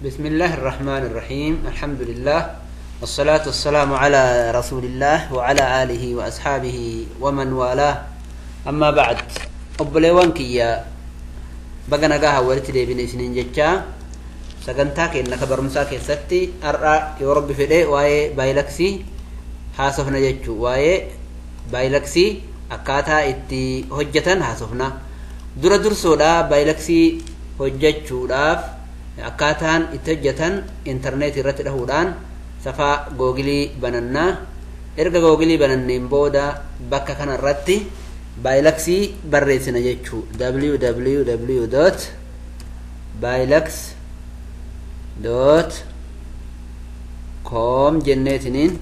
بسم الله الرحمن الرحيم، الحمد لله والصلاة والسلام على رسول الله وعلى آله وأصحابه ومن والاه، أما بعد. Obboleewwan kiyya, baga nagaa walitti deebine isiniin jechaa, sagantaa keenya ka barumsaa keessatti har'a yoo Rabbi fedhe waa'ee Baayilaksii haasofna jechuu. Waa'ee Baayilaksii akkaataa itti hojjetan haasofna. Dura dursoodha, Baayilaksii hojjechuudhaaf akkaataan itti hojjetan intarneetii irratti dhahuudhaan safaa Googilii banannaa. Erga Googilii bananneen booda bakka kana irratti Baayilaksii barreessina jechuu, www.bylax.com jenneetiniin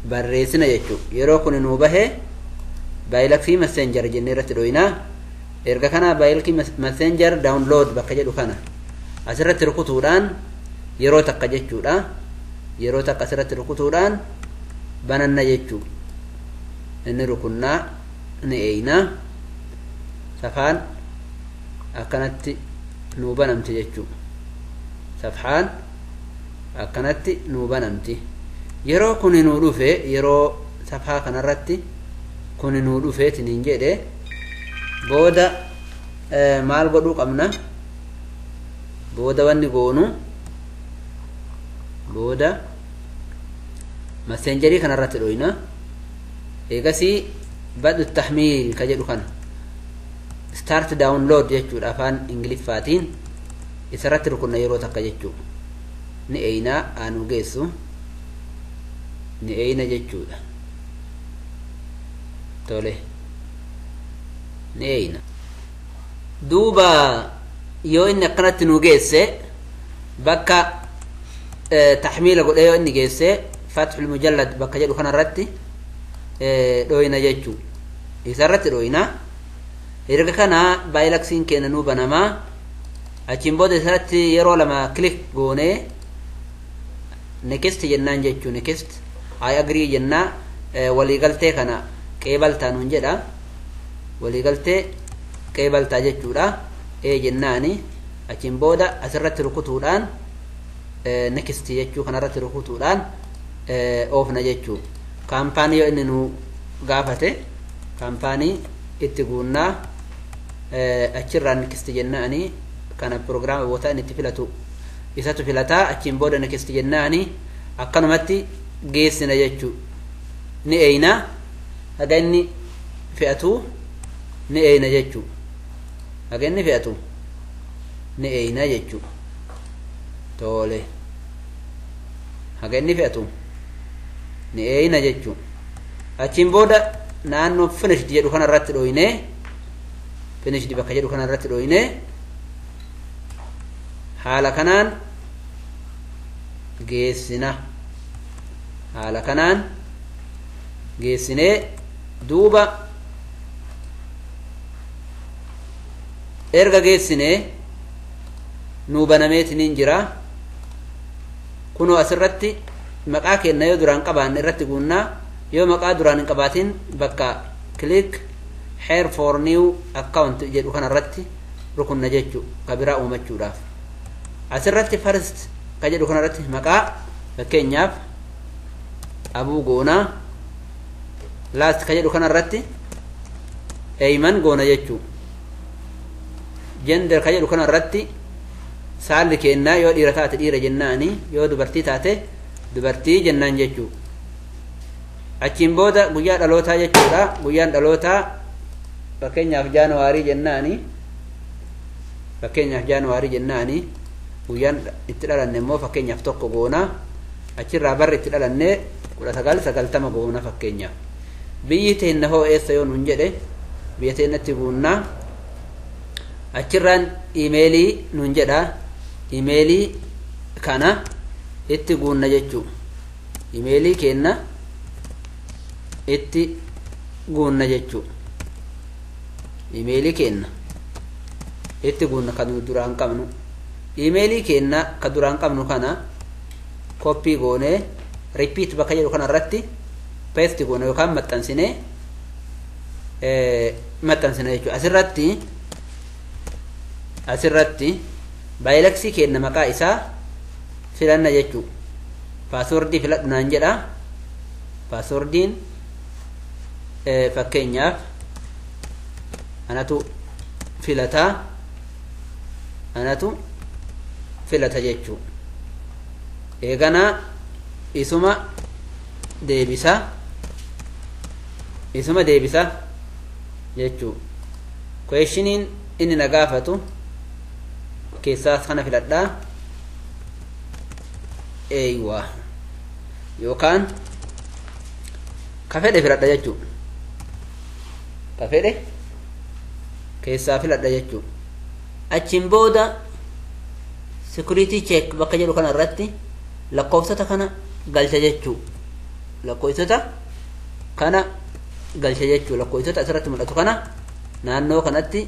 barreessina jechuu. Yeroo kun nuu bahe, Baayilaksii Messenger jennee irratti dhoyinaa. Erga kana Baayilaksii Messenger download bakka jedhu kana asirratti rukutuudhaan yeroo takka jechuudha, yeroo takka asirratti rukutuudhaan bananna jechuu. Inni rukunnaa, ni eeynaa, safaan akkanatti nuu banamti jechuu. Safhaan akkanatti nuu banamti. Yeroo kuni nuu dhufe, yeroo safhaa kanarratti kuni nuu dhufeetiniin jedhe booda maal godhuu qabna? Booda wanni goonu, booda Messengerii kanarratti dhoyna. Eegasii بدء التحميل ka jedhu kana, start download jechuudha afaan Ingiliffaatiin, isarratti rukunna yeroo takka jechuu. Ni eeynaa, aanuu geessu ni eeyna jechuudha. Tole, ni eeyna. Duuba yoo inni akkanatti nu geesse, bakka taxmiila godhee yoo inni geesse, فتح المجلد bakka jedhu kanarratti dhoyna jechuu. Isarratti dhoyna. Erga kana Baayilaksiin keenya nuu banamaa. Achiin booda isarratti yeroo lama click goonee next jennaan jechuu. Next, I agree jennaa. Waliigaltee kana qeebaltaa nuun jedha. Waliigaltee qeebaltaa jechuudha. Ee jennaani. Achiin booda asirratti rukutuudhaan, next jechuu kanarratti rukutuudhaan oofna jechuu. Kaampaanii yoo inni nu gaafate, kaampaanii itti guunnaa. Achirraa next jennaani. Kana proogiraama boota inni itti filatu isatu filataa. Achiin booda next jennaani, akkanumatti geessina jechuu. Ni eeyna, haga inni fe'atu ni eeyna jechuu. Haga inni fe'atu ni eeyna jechuu. Tole, haga inni fe'atu ni eeyna jechuu. Achiin booda naannoo finished jedhu kana irratti dhoyne, finished bakka jedhu kana irratti dhoyne, haala kanaan geessina. Haala kanaan geessinee, duuba erga geessinee nuu banameetiniin jira. Kunoo asirratti maqaa kenna yoo duraan qabaanne irratti guunnaa. Yoo maqaa duraan hin qabaatin, bakka click here for new account jedhu kana irratti rukunna jechuu, ka biraa uumachuudhaaf. Asirratti first ka jedhu kana irratti maqaa fakkeenyaaf Abuu goonaa. Last ka jedhu kana irratti Eeyman goona jechuu. Gender ka jedhu kana irratti saalli kennaa, yoo dhiira taate dhiira jennaani, yoo dubartii taate dubartii jennaan jechuu. Achiin booda guyyaa dhalootaa jechuudha. Guyyaan dhalootaa fakkeenyaaf Jaanuwaarii jennaani, fakkeenyaaf Jaanuwaarii jennaani. Guyyaan itti dhalanne immoo fakkeenyaaf 1 goona. Achirraa barri itti dhalanne 1990 goona fakkeenyaaf. Biyyi teenna hoo eessa yoo nuun jedhe, biyya teennatti guunnaa. Achirraan imeelii nuun jedha. Imeelii kana itti guunna jechuu. Imeelii keenna itti guunna jechuu. Imeelii keenna itti guunna, kan duraan qabnu. Imeelii keenna ka duraan qabnu kana copy goonee, repeat bakka jedhu kana irratti paste goone yookaan maxxansinee maxxansine jechuudha. Asirratti Baayilaksii kenna maqaa isaa filanna jechuu. Paaswordii filadhu naan jedha. Paaswordiin fakkeenyaaf anatu filataa, anatu filata jechuu. Eeganaa isuma deebisa, isuma deebisa jechuu. Kweshiniin inni na gaafatu keessaas kana filadhaa. Eeywa, yookaan ka fedhe filadha jechuu, ka fedhe keessaa filadha jechuu. Achiin booda security check bakka jedhu kana irratti lakkoofsota kana galcha jechuu, lakkoofsota kana galcha jechuu, lakkoofsota asirratti mul'atu kana naannoo kanatti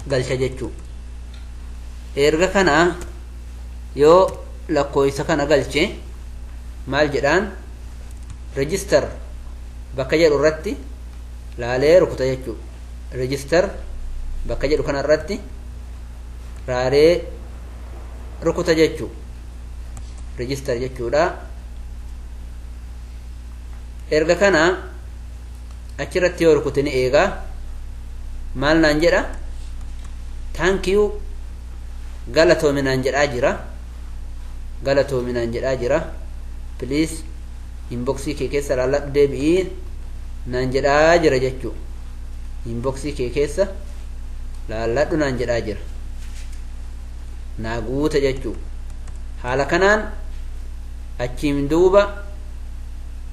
galcha jechuu. Erga kana yoo lakkoofsa kana galche maal jedhaan, register bakka jedhu irratti laalee rukuta jechuu. Register bakka jedhu kana irratti raalee rukuta jechuu, register jechuudha. Erga kana achirratti yoo rukute ni eegaa. Maal naan jedha? Thank you, galatoomi naan jedhaa jira, galatoomi naan jedhaa jira. Please inboxii kee keessa laalladhu, deebi'ii naan jedhaa jira jechuu. Inboxii kee keessa laalladhu naan jedhaa jira, naa guuta jechuu. Haala kanaan achiin duuba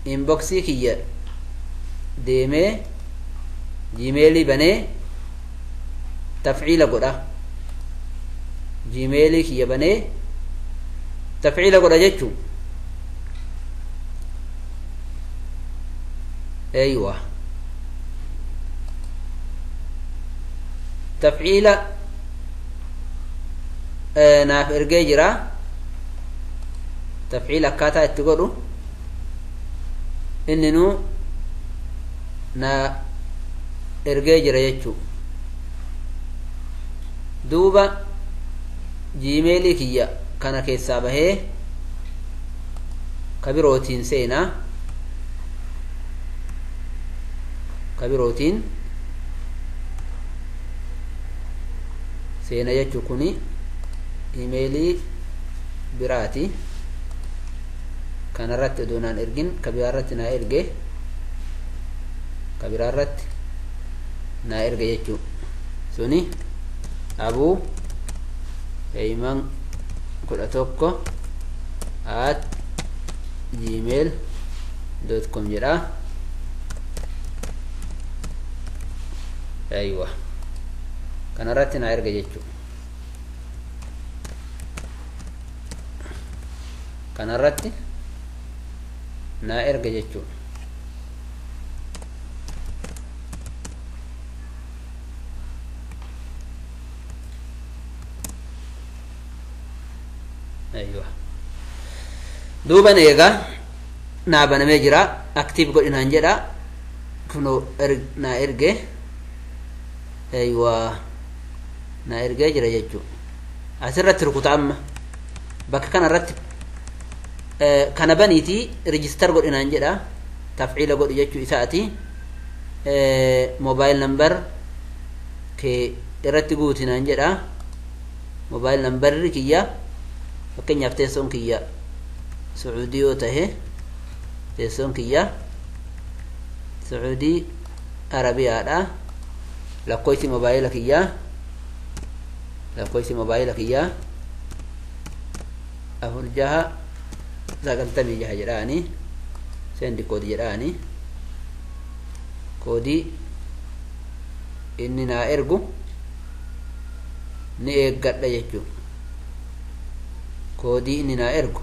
inboxii kiyya deemee Gmailii banee tafciila godha. Gmailii kiyya banee tafciila godha jechuu. Eeywa, tafciila naaf ergee jira. Tafciila akkaataa itti godhu inni nuu na ergee jira jechuu. Duuba Gmailii kiyya kana keessaa bahee kabirootiin seenaa, kabirootiin seena jechuu. Kuni imeelii biraati. Kanarratti odoo naan ergin kabiraarratti naa erge, kabiraarratti naa erge jechuu. Suni abuheyman11@gmail.com jedha. Aywa, kanarratti naa erge jechuu, kanarratti naa erge jechuu. Aywa, duuban eegaa naa banamee jira. Active godhinaan jedha. Kunoo naa erge. Aywa, naa ergee jira jechuu. Asirratti rukuta. Amma bakka kana irratti kana baniitii register godhinaan jedha, tafciila godhi jechuu isaati. Mobile number kee irratti guutinaan jedha. Mobile numberri kiyya, fakkeenyaaf teessoon kiyya Sucuudii yoo tahe, teessoon kiyya Sucuudii Arabiyaadha. Lakkoofsi mobaayila kiyyaa, lakkoofsi mobaayila kiyyaa 4696 jedhaani. Send code jedhaani. Koodii inni naa ergu ni eeggadha jechuu. Koodii inni naa ergu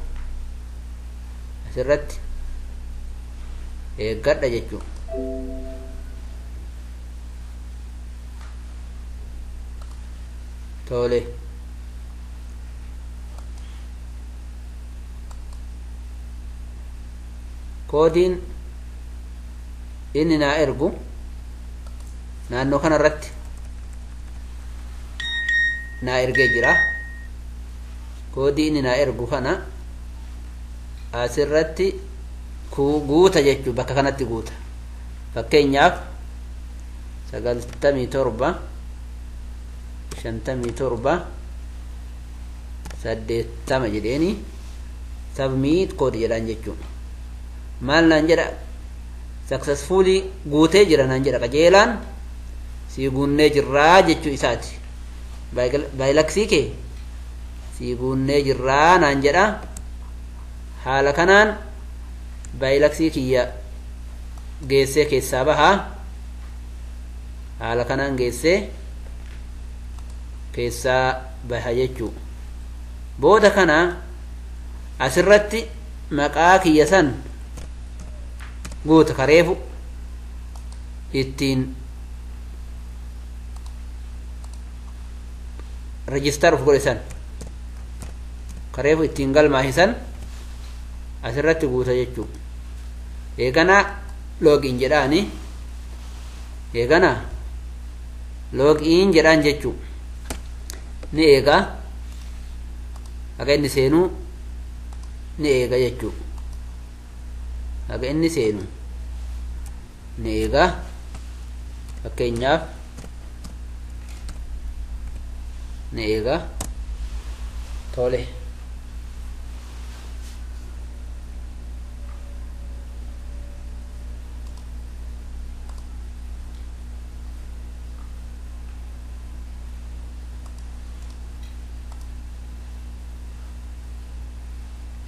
asirratti eeggadha jechuu. Tole, koodiin inni naa ergu naannoo kana irratti naa ergee jira. Koodii inni naa ergu kana asirratti guuta jechuu, bakka kanatti guuta. Fakkeenyaaf 97 57 80 jedheeni submit code jedhaan jechuu. Maal naan jedha? Successfully guutee jira naan jedha. Qajeelaan sii guunnee jirraa jechuu isaati. Baayilaksii kee sii guunnee jirraa naan jedha. Haala kanaan baayilaksii kiyya geessee keessaa bahaa. Haala kanaan geessee keessaa baha jechuu. Booda kana asirratti maqaa kiyya san guuta, kareefu ittiin register uf godhe san, kareefu ittiin galmaahisan asirratti guuta jechuu. Eegana login jedhaani, eegana login jedhaan jechuu. Ni eega, haga inni seenuu ni eega jechuu. Haga inni seenu ni eega. Fakkeenyaaf ni eega. Tole,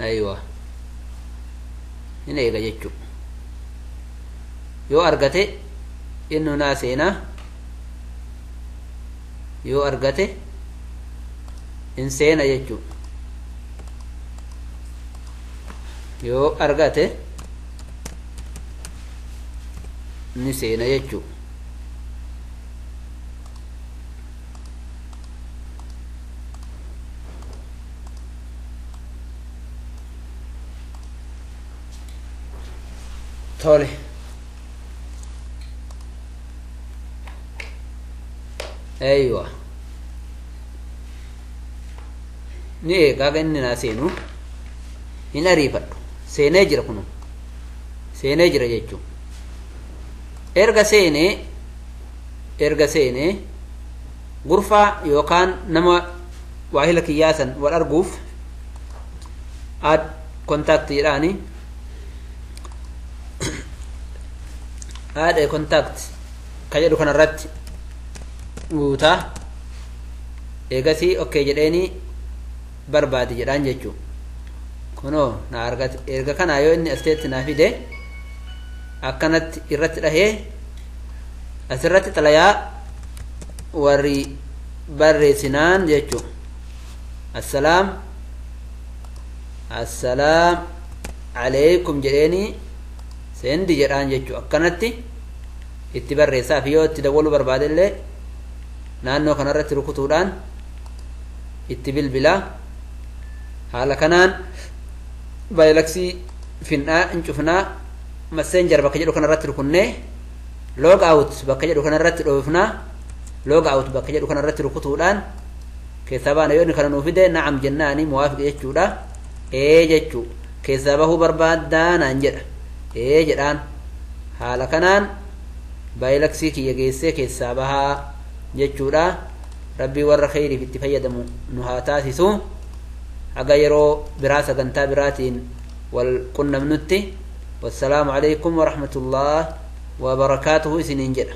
aywa, ni eega jechuu. Yoo argate innu naa seenaa, yoo argate in seena jechuu. Yoo argate ni seena jechuu. Tole, aywa, ni eegaa inni naa seenu, hin ariifadhu. Seenee jira, kunu seenee jira jechuu. Erga seenee gurfaa yookaan nama waahila kiyyaasan wal arguuf add contact jedhaani. Add a contact ka jedhu kanarratti guutaa. Eegasii okay jedheeni barbaadi jedhaan jechuu. Kunoo na argate. Erga kanaa yoo inni asteetti naa fide, akkanatti irratti dhahee asirratti xalayaa warri barreessinaan jechuu. Assalaam, assalaam aleykum jedheeni send jedhaan jechuu. Akkanatti itti barreessaa fi yoo itti dawwaluu barbaadellee naannoo kanarratti rukutuudhaan itti bilbilaa. Haala kanaan baayilaksii finnaa hin cufnaa. Messenger bakka jedhu kanarratti rukunnee log out bakka jedhu kanarratti dhoofnaa. Log out bakka jedhu kanarratti rukutuudhaan keessaa baana. Yoo inni kana nuu fide na'am jennaani, muwaafiq jechuudha, ee jechuu. Keessaa bahuu barbaaddaa naan jedha, ee jedhaan. Haala kanaan baayilaksii kiyya geessee keessaa bahaa jechuudha. Rabbii warra kheyriif itti fayyadamu nu haa taasisu. Haga yeroo biraa sagantaa biraatiin wal qunnamnutti, wassalaamu alaykum warahmatullah wabarakaatuhu isiniin jedha.